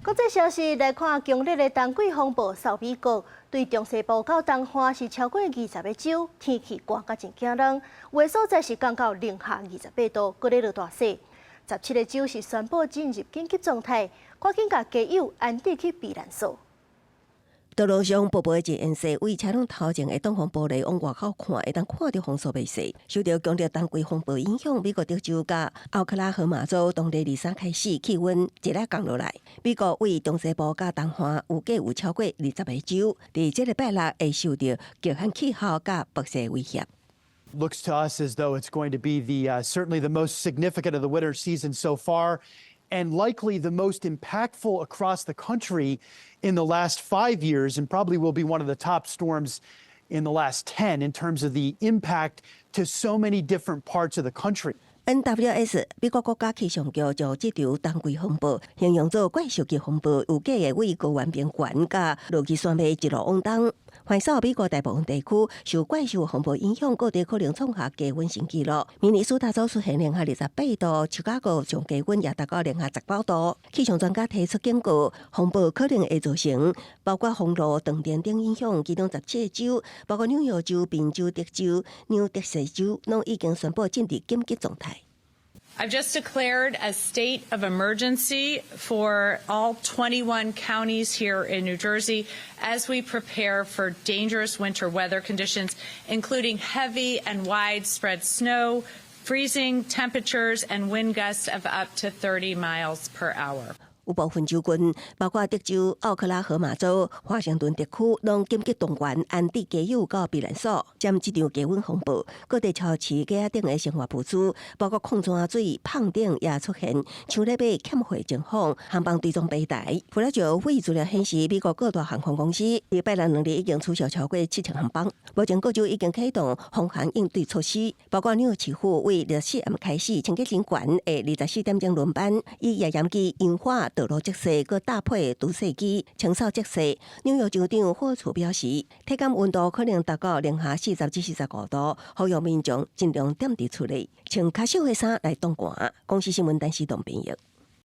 國際消息來看，強烈的冬季風暴掃美國，對中西部到東岸是超過20個州，天氣寒甲真驚人，有的所在是降到零下28度，閣咧落大雪。17個州是宣布進入緊急狀態，趕緊共家友安置去避難所。道路上薄薄的一層雪，對車輛頭前的擋風玻璃往外口看，會當看著風速袂細。受著強烈冬季風暴影響，美國德州佮奧克拉荷馬州當禮二三開始氣溫一下降落來。美國對中西部佮東岸預計有超過20個州，佇這禮拜六會受著極寒氣候佮暴雪威脅。 Looks to us as though it's going to be the certainly the most significant of the winter season so far, and likely the most impactful across the country in the last 5 years, and probably will be one of the top storms in the last 10 in terms of the impact to so many different parts of the country. NWS 美國國家氣象局將這場冬季風暴形容做怪獸級風暴，預計會對高原平原佮落基山脈一路往東，橫掃美國大部分地區，受怪獸風暴影響，各地可能創下低溫新紀錄。明尼蘇達州出現零下28度，芝加哥上低溫也達到零下19度。氣象專家提出警告，風暴可能會造成包括封路、斷電等影響。其中17個州，包括紐約州、賓州、德州、紐澤西州，攏已經宣布進入緊急狀態。 I've just declared a state of emergency for all 21 counties here in New Jersey as we prepare for dangerous winter weather conditions, including heavy and widespread snow, freezing temperatures, and wind gusts of up to 30 miles per hour. 有部分州郡，包括德州、奧克拉荷馬州、華盛頓特區，攏緊急動員安置家友到避難所。針這場低溫風暴，各地超市架頂的生活物資，包括礦泉水、麭等，也出現搶咧買欠貨情況，航班追蹤被台。弗拉就會資料顯示，美國各大航空公司禮拜六兩日已經取消超過7000航班。目前各州已經啟動風寒應對措施，包括紐約市府為24暗開始清潔人員會24點鐘輪班，以壓鹽機優化道路積雪，閣搭配除雪機清掃積雪。紐約州長霍楚表示，體感溫度可能達到零下40至45度，呼籲民眾盡量踮佇厝內，穿較少的衫來擋寒。公視新聞陳思棟編譯。